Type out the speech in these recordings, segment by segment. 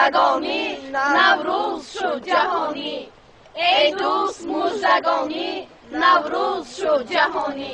Муждагонӣ, Наврӯз шуд ҷаҳонӣ. Эй дӯст, муждагонӣ, Наврӯз шуд ҷаҳонӣ.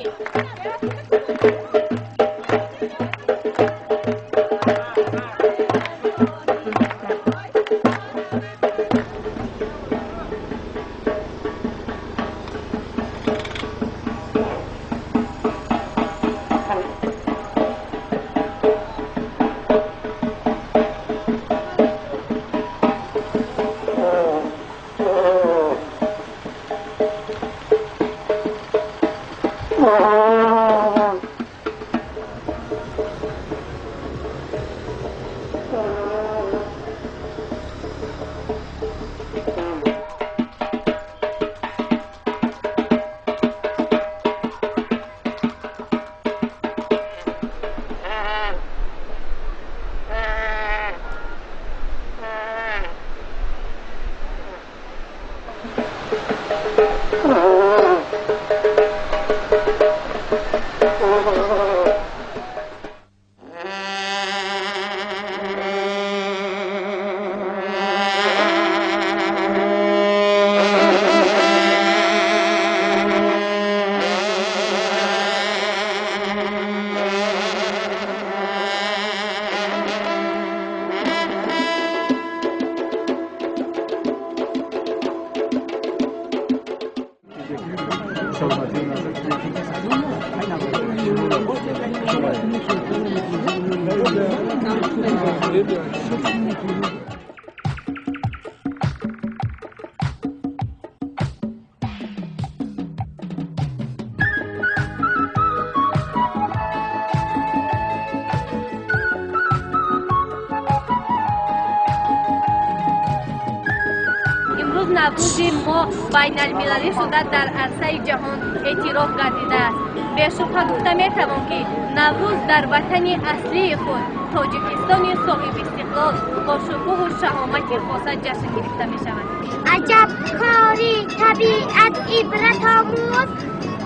Наврӯзи мо байналмилалӣ шуда дар арсаи ҷаҳон эътироф гардидааст. Бешубҳа гуфта метавон, ки Наврӯз дар ватани аслии худ, Тоҷикистони соҳибистиқлол, бо шукӯҳу шаҳомати хоса ҷашн гирифта мешавад. Аҷаб кори табиат ибратомӯз,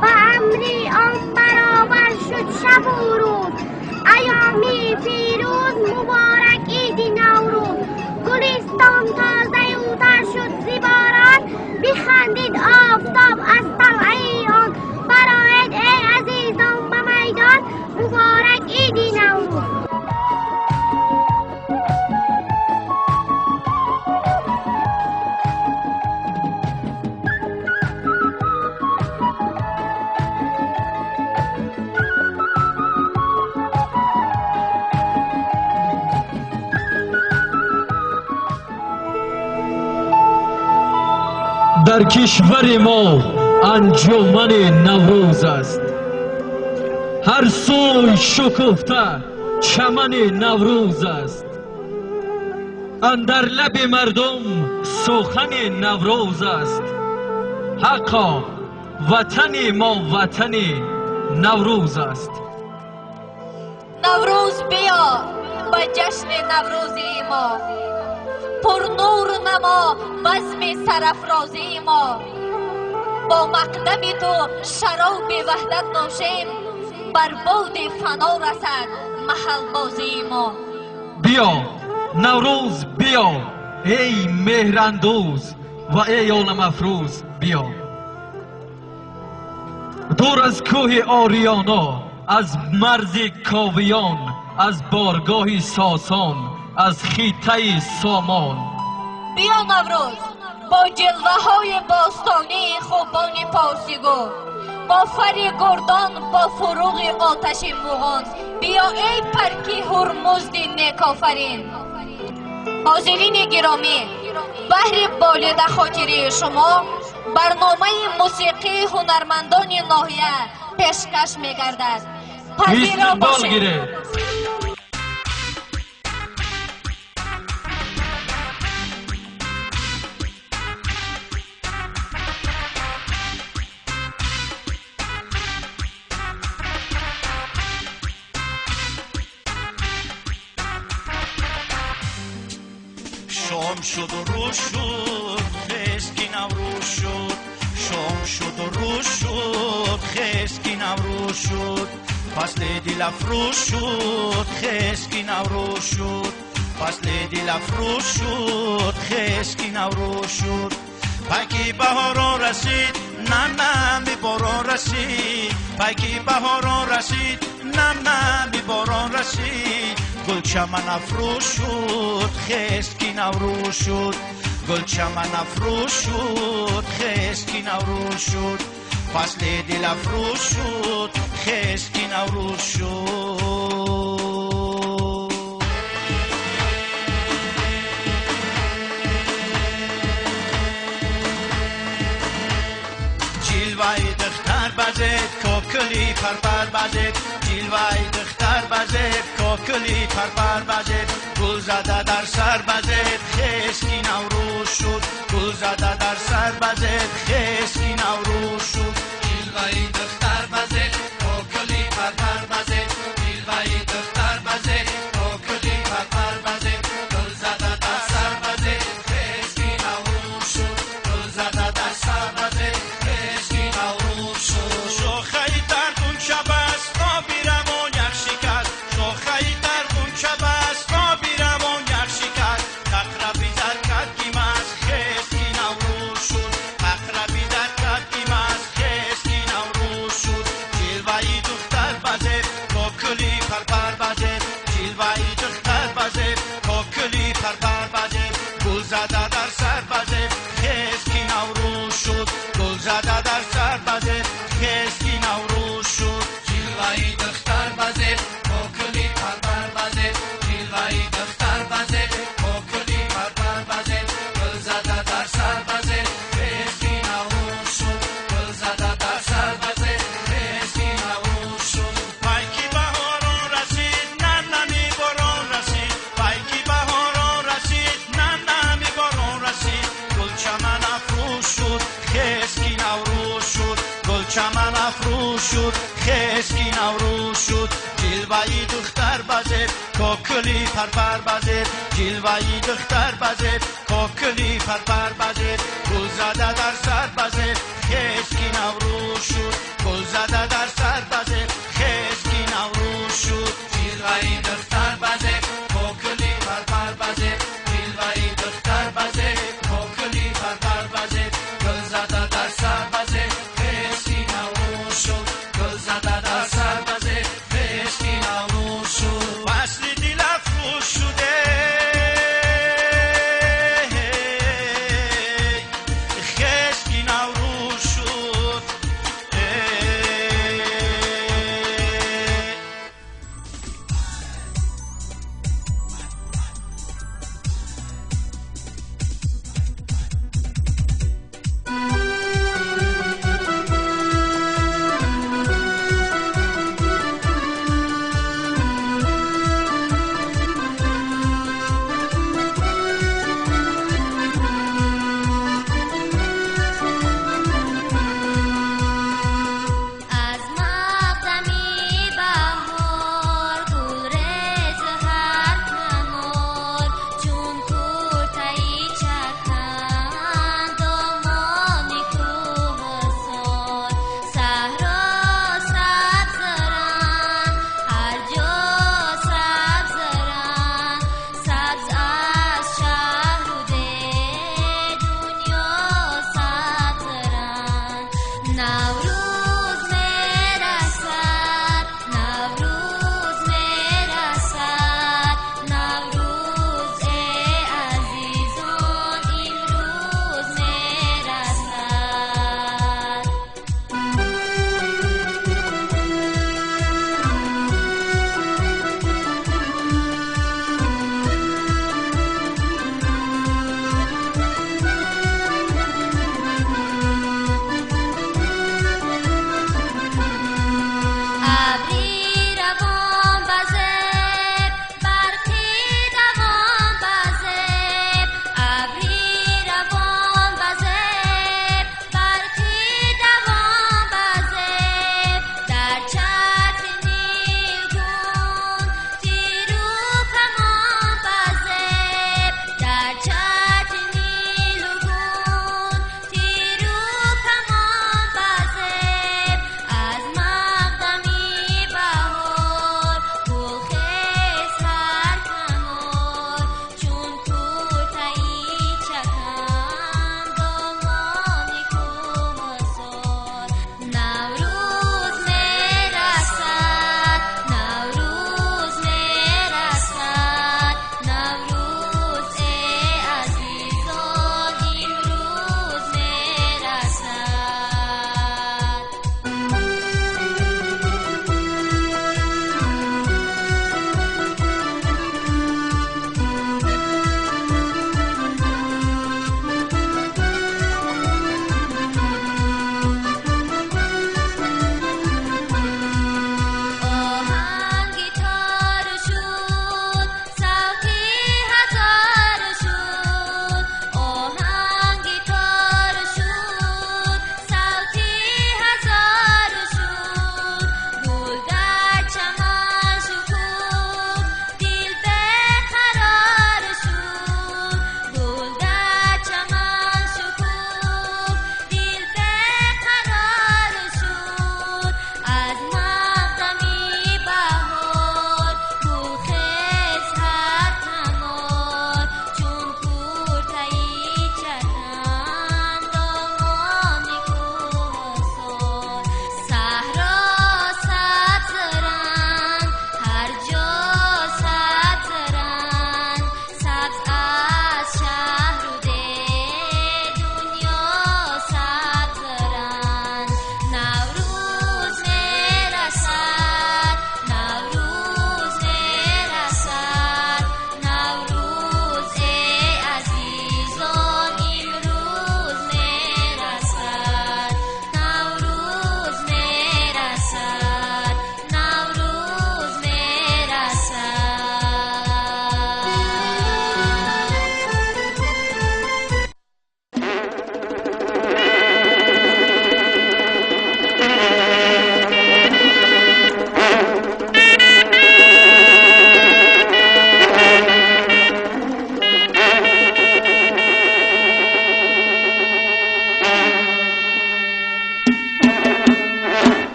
ба амри он баробар шуд шабу рӯз. Айёми фирӯз муборак иди Наврӯз. Гулистон тозаю тар шуд зиборон, бихандид офтоб аз талъаи он. Бароед, эй азизон, ба майдон, муборак иди Наврӯз. Дар кишвари мо анҷумани Наврӯз аст. Ҳар сӯй шукуфта чамани Наврӯз аст. Андар лаби мардум сухани Наврӯз аст. Ҳаққо, ватани мо ватани Наврӯз аст. Наврӯз биё ба ҷашни наврӯзии мо, пурнур намо базми сарафрозии мо. Бо мақдами ту шароби ваҳдат нӯшем, бар боди фано расад маҳалбозии мо. Биё, Наврӯз, биё, эй меҳрандӯз ва эй оламафрӯз, биё. Дур аз кӯҳи Ориёно, аз марзи Ковиён, аз боргоҳи Сосон, аз хитаи Сомон. Биё, Наврӯз, бо ҷилваҳои бостонии хубони порсигӯ, бо фари гурдон, бо фуруғи оташи муғон. Биё, эй парки ҳурмузди некофарин. Ҳозирини гиромӣ, баҳри болида хотирии шумо барномаи мусиқии ҳунармандони ноҳия пешкаш мегардад. Пазиро бошед. Шом шуд у рӯз шуд, хез ки Наврӯз шуд. Шом шуд у рӯз шуд, хез ки Наврӯз шуд. Фасли дилафрӯз шуд, хез ки Наврӯз шуд. фасли дилафрӯз шуд, хез ки Наврӯз шуд. Пайки баҳорон расид, нам нами борон расид, пайки баҳорон расид, нам нами борон расид. Гулчаман афрӯз шуд, хез ки Наврӯз шуд. Гулчаман афрӯз шуд, хез ки Наврӯз шуд. Фасли дилафрӯз шуд, хез ки Наврӯз шуд. Ҷилваи духтар базед, кокули парпар базед, ҷилваи духтар базед, кокули парпар базед, гул зада дар сар базед, хез ки Наврӯз шуд. Гул зада дар сар базед, хез ки Наврӯз шуд. Ҷилваи духтар базед, кокули парпар базед, ҷилваи духтар базед, кокули парпар базед, гул зада дар сар базед, хез ки Наврӯз шуд. Гул зада дар сар базед, хез ки Наврӯз шуд. Шохаи дар ғунча баст, оби равон ях шикаст, шохаи дар ғунча баст, оби равон ях шикаст. Ақраби зад кард ки маст, хез ки Наврӯз шуд. Ақраби зад кард ки маст, хез ки Наврӯз шуд. Ҷилваи духтар базеб, кокули парпар базеб, ҷилваи духтар базеб, кокули парпар базеб, гул зада дар сар базеб, хез ки Наврӯз шуд. Гул зада дар сар базеб, хез ки Наврӯз шуд. Ҷилваи духтар базеб, кокули парпар базеб, ҷилваи духтар базеб, кокули парпар базеб, гул зада дар сар базеб, хез ки Наврӯз шуд. Гул зада дар сар базеб, хез ки Наврӯз шуд. Пайки баҳорон расид, нам нами борон расид, пайки баҳорон расид, нам нами борон расид. Гулчаман афрӯз шуд, хез ки Наврӯз шуд. Гулчаман афрӯз шуд, хез ки Наврӯз шуд. Ҷилваи духтар базеб, кокули парпар базеб, ҷилваи духтар базеб, кокули парпар базеб, гул зада дар сар базеб, хез ки Наврӯз шуд. Гул зада дар сар базеб, хез ки Наврӯз шуд. Ҷилваи духтар базеб, кокули парпар базеб, ҷилваи духтар базеб, кокули парпар базеб, гул зада дар сар базеб, хез ки Наврӯз шуд. Гул зада дар сар базеб, хез ки Наврӯз шуд. Фасли дилафрӯз шуде, хез ки Наврӯз шуд.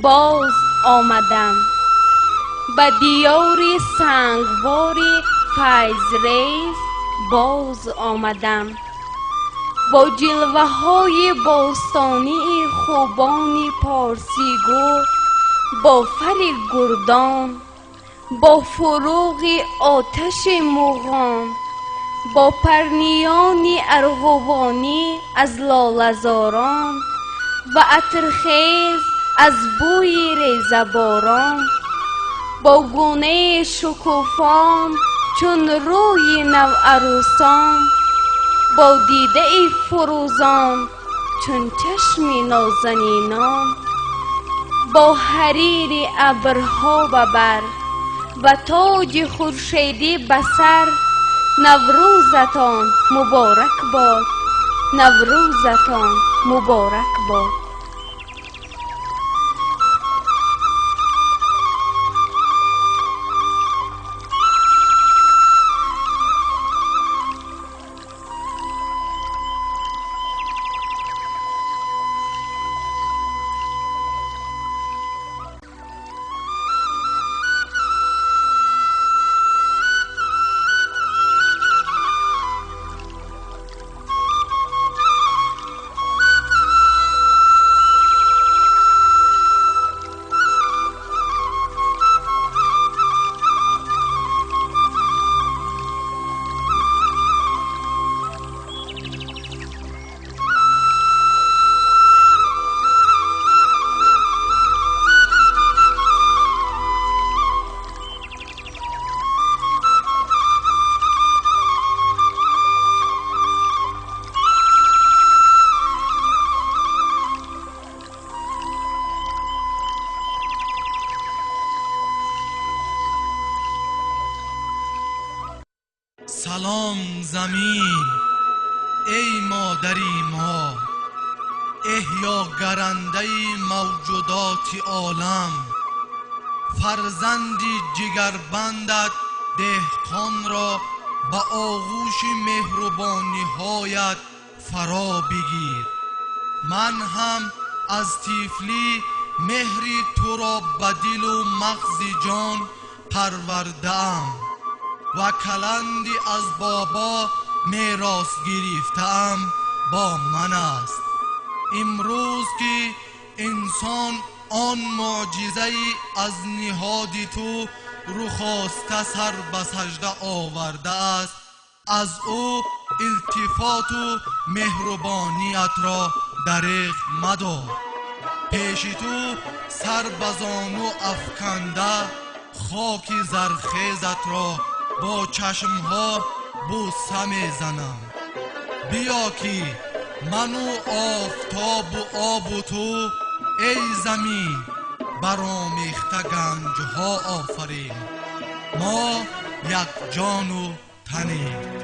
Боз омадам, ба диёри сангвори файзрез боз омадам, бо ҷилваҳои бостонии хубони порсигӯ, бо фари гурдон, бо фурӯғи оташи муғон, бо парниёни арғувонӣ аз лолазорон ва атрхез аз бӯи резаборон, бо гунаи шукуфон чун рӯи наварӯсон, бо дидаи фурӯзон чун чашми нозанинон, бо ҳарири абрҳо ба бар ва тоҷи хуршедӣ ба сар. Наврӯзатон муборак бод, Наврӯзатон муборак бод. سلام زمین، ای مادری ما، احیاگرنده موجودات عالم، فرزندی جگربندت دهقان را به آغوش مهربانی‌هایت فرا بگیر. من هم از طفلی مهری تو را به دل و مغز جان پرورده‌ام و کلندی از بابا میراث گرفتم با من است. امروز که انسان آن معجزه از نهاد تو رو خواسته سر به سجده آورده است، از او التفات و مهربانیت را دریغ مدار. پیش تو سر به زانو افکنده خاک زرخیزت را با چشمها بوسه میزنم. بیا که من و آفتاب و آب و تو ای زمین برآمیخته گنجها آفرین. ما یک جان و تنیم.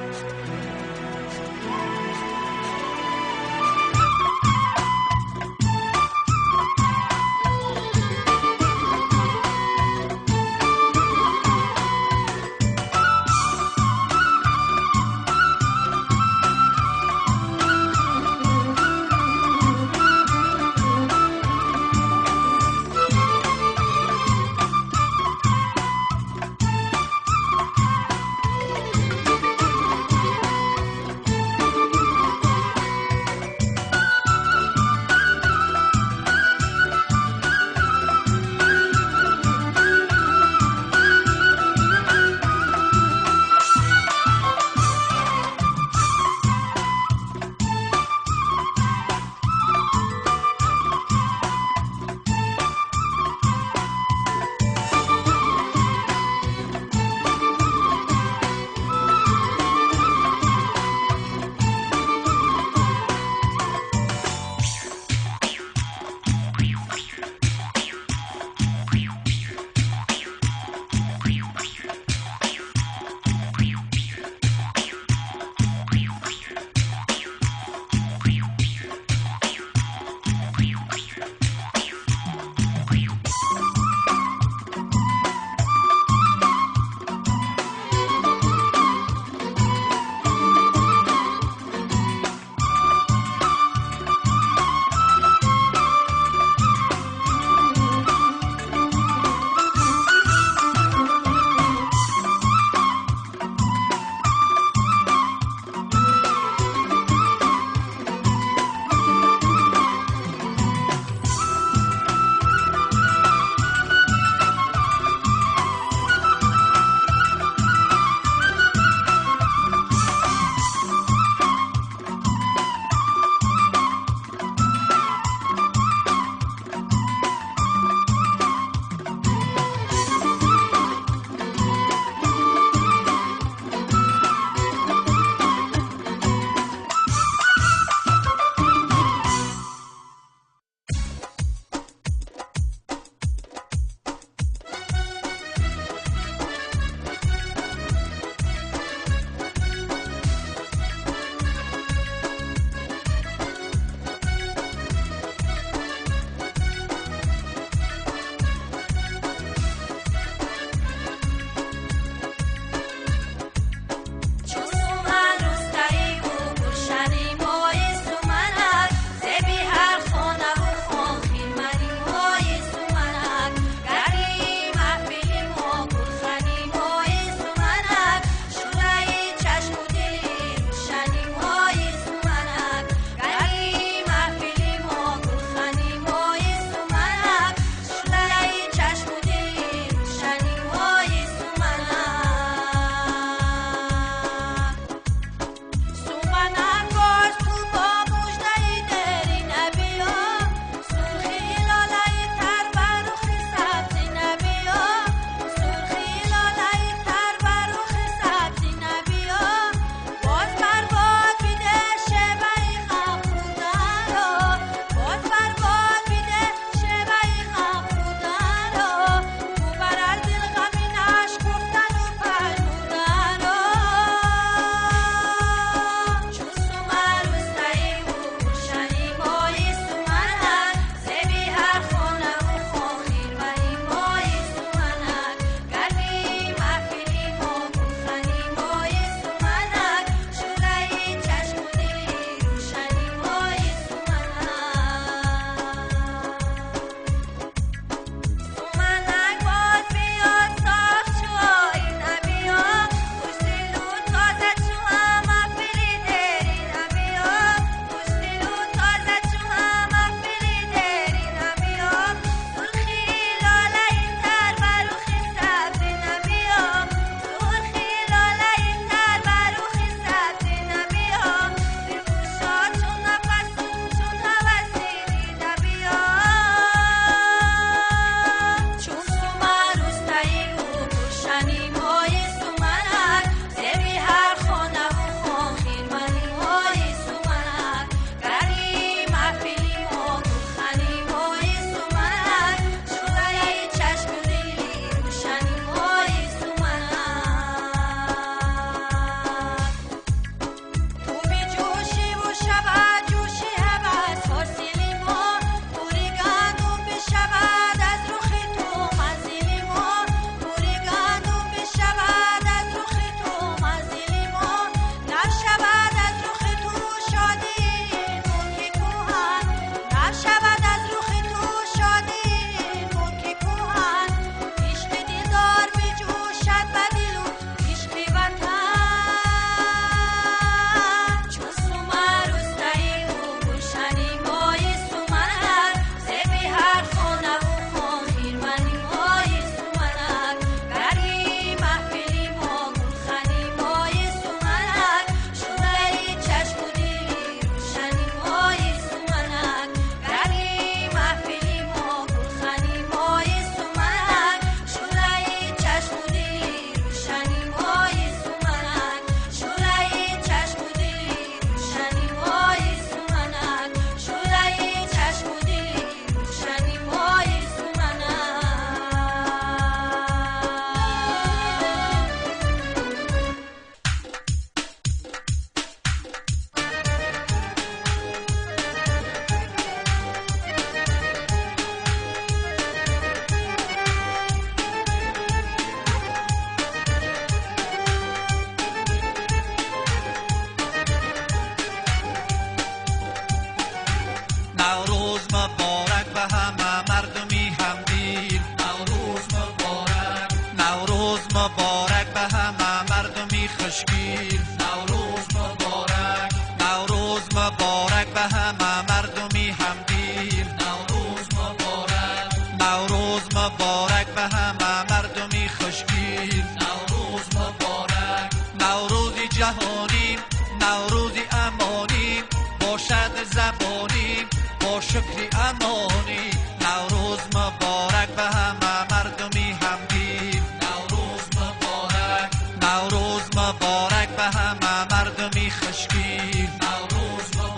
مبارک به همه مردمی همدیل. نوروز مبارک. نوروز مبارک به همه مردمی خوشگیل. نوروز مبارک. نوروزی جهانی، نوروزی امانی، باشد زبانی با شکری امانی. نوروز مبارک به همه مردمی همدیل. نوروز مبارک. نوروز مبارک به همه مردمی خوشگیل. نوروز مبارک.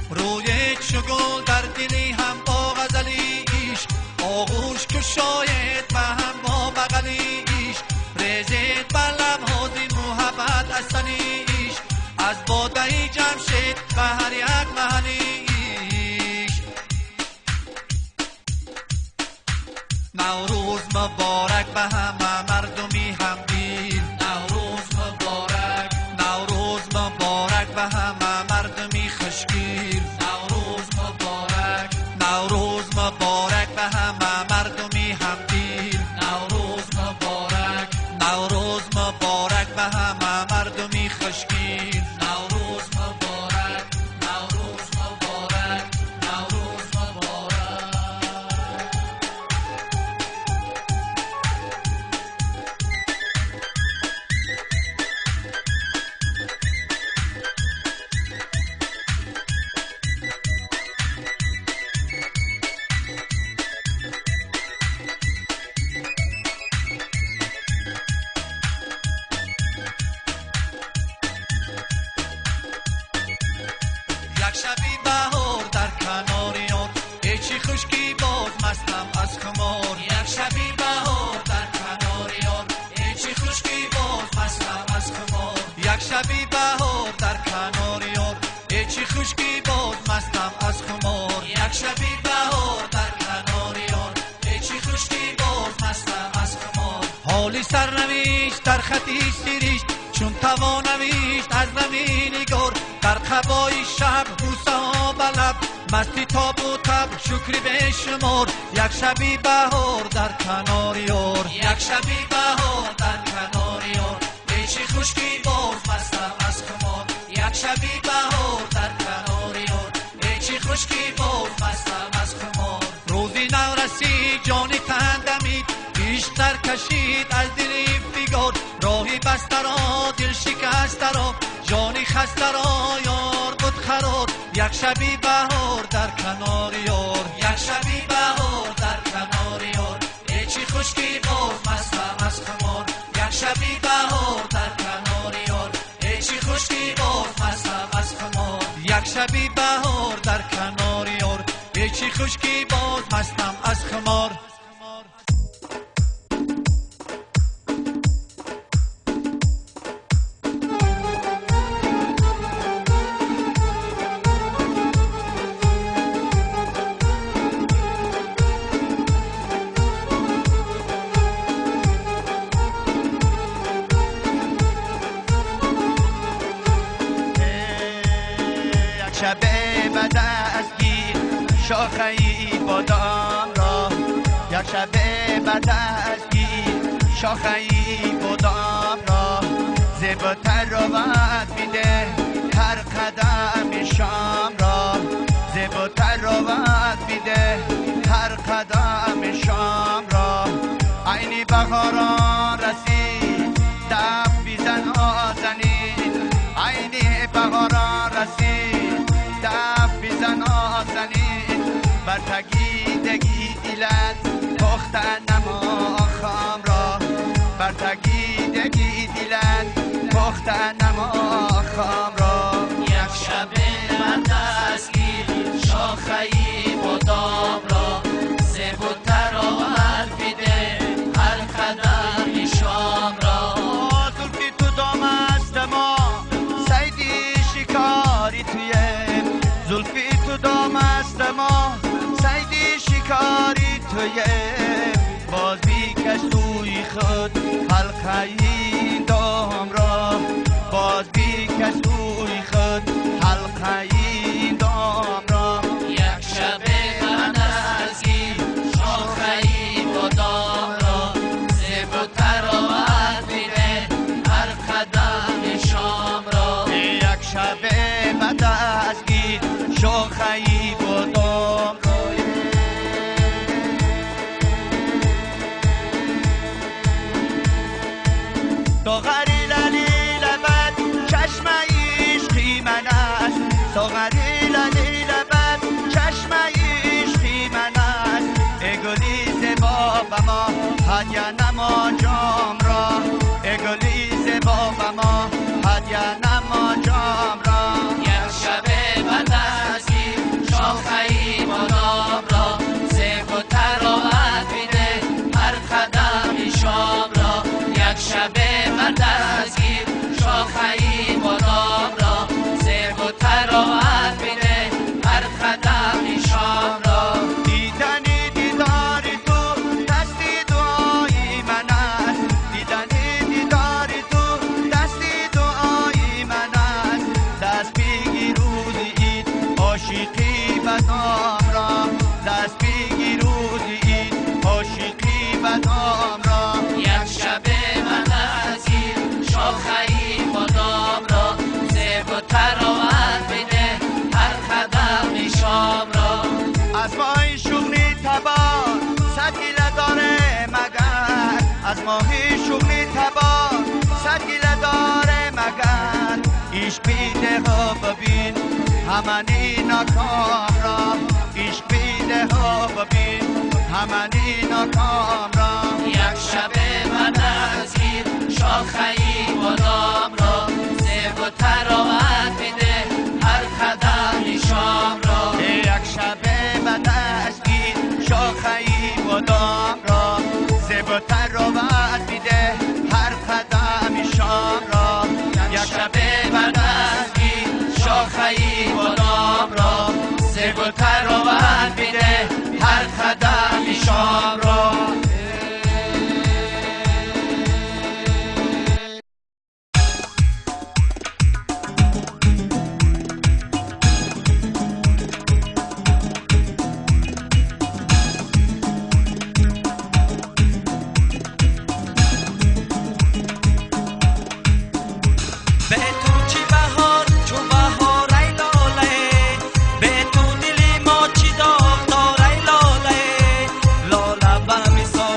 روی چو گل در دلی هم با غزلیش، آغوش کشاید و هم با بغلیش، ریزید بر لب‌های محبت عسلیش، از باده جمشید به هر یک محلیش. نوروز مبارک به همه مردمی همدیل. نوروز مبارک. نوروز مبارک به همه مردمی خوشگیل. نوروز مبارک. نوروز مبارک به همه مردمی همدیل. نوروز مبارک. نوروز مبارک به همه مردمی خوشگیل. نوروز مبارک. نوروز مبارک. نوروز مبارک. یک شبی بهار در کنار یار، هیچی خشکی باز مستم از خمار. یک شبی بهار در کنار یار، هیچی خشکی باز مستم از خمار. یک شبی بهار در کنار یار، هیچی خشکی باز مستم از خمار. یک شبی بهار در کنار یار، هیچی خشکی باز مستم از خمار. حالی سرنوشت در خطی سیریش، چون توانویشت از غمی نگار. در قبای شب بوسه ها به لب، مستی تاب و تب شکری به شمار. یک شبی بهار در کنار یار. یک شبی بهار در کنار یار، هیچی خشکی باز مستم از خمار. یک شبی بهار در کنار یار، هیچی خشکی باز مستم از خمار. روزی نورسی جانی تن دمید، بیشتر کشید از دلی فگار. راهی بسته را دل شکسته را، جانی خسته را یار بود قرار. یک شبی بهار در کنار یار. یک شبی بهار در کنار یار، هیچی خشکی باز مستم از خمار. یک شبی بهار در کنار یار، هیچی خشکی باز مستم از خمار. یک شبی بهار در کنار یار، هیچی خشکی باز مستم از خمار. شب بدستگیر شاخه‌ای بادام را، یک شب بدستگیر شاخه‌ای بادام را، زیباتر روت میده هر قدم شام را، زیباتر روت میده هر قدم شام را. عینی بهاران رسید دف بیزن آزنید، عینی بهاران رسید دف بیزن آزنید. بر تگیدگی دیلت پختن نما خام را، بر تگیدگی دیلت پختن نما خام را. یک شب من دستگیر شاخه‌ای بادام را، زیب و تراوت میده هر قدم شام را. زلفی تو دام است ما سیدی شکاری تویه، زلفی تو دام است ما سیدی شکاری تویه. باز بیکش توی خود حلقه دام را، باز بی کس اوی خود حلقه این دام را. یک شب من از گیر شاخه ای بادام را، زیب و طراوت میده هر قدم شام را. یک شب بد از گیر شاخه ای بادام را. ساغری للی لبت چشم عشقی من است، ساغری للی لبت چشم عشقی من است. ای گلی زیبا به ما هدیه نما جام را، ای گلی زیبا به ما هدیه نما جام را. یک شب بد از گیر شاخه ای بادام را، زیب و طراوت میده هر قدم شام را. یک شب بد از گیر شاخه ای بادام را، زیب و طراوت میده هر قدم شام را. دیدنی دیدار تو دست دعای من است، دیدنی دیدار تو دست دعای من است. دست بگیر روز عید عاشقی بدام را، دست بگیر روز عید عاشقی بدام را. یک شب من از گیر شاخه ای بادام را، زیب و طراوت میده هر قدم شام را. از ماهی شغلی تبار صد گیله داره مگر، از ماهی شغلی تبار صد گیله داره مگر. عشق بیده ها ببین همانی ناکام را، عشق بیده ها ببین همانی ناکام را. یک شب من از گیر شاخه ای بادام را، زیب و طراوت میده هر قدم شام را. یک شب بد از گیر شاخه ای بادام را، زیب و طراوت میده هر قدم شام را. یک شب بد از گیر شاخه ای بادام را، زیب و طراوت میده هر قدم شام را. به تو چی بهار چو بهار ای لاله، به تو دلی ما چی داغ دار ای لاله. لاله به مثال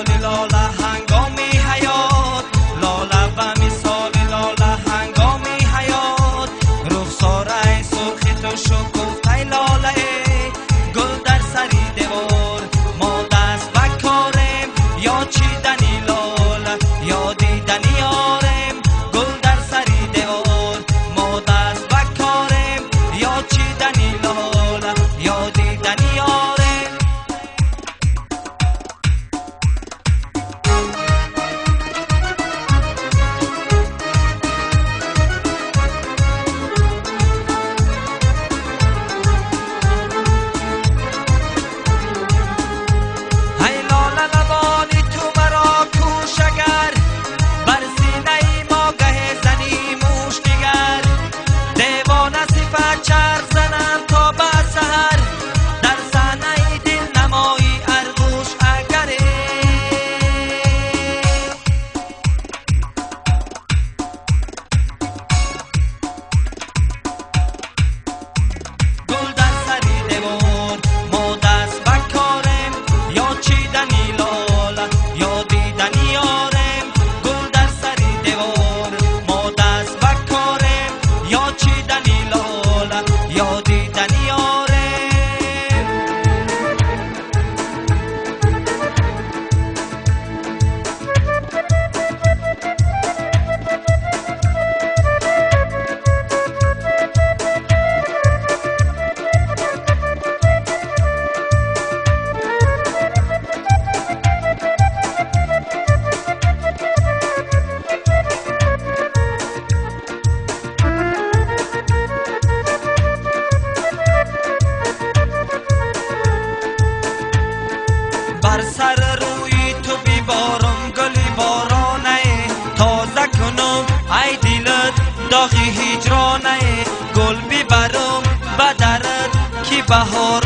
Доғи ҳиҷронае гул бибарам ба дарат, ки баҳор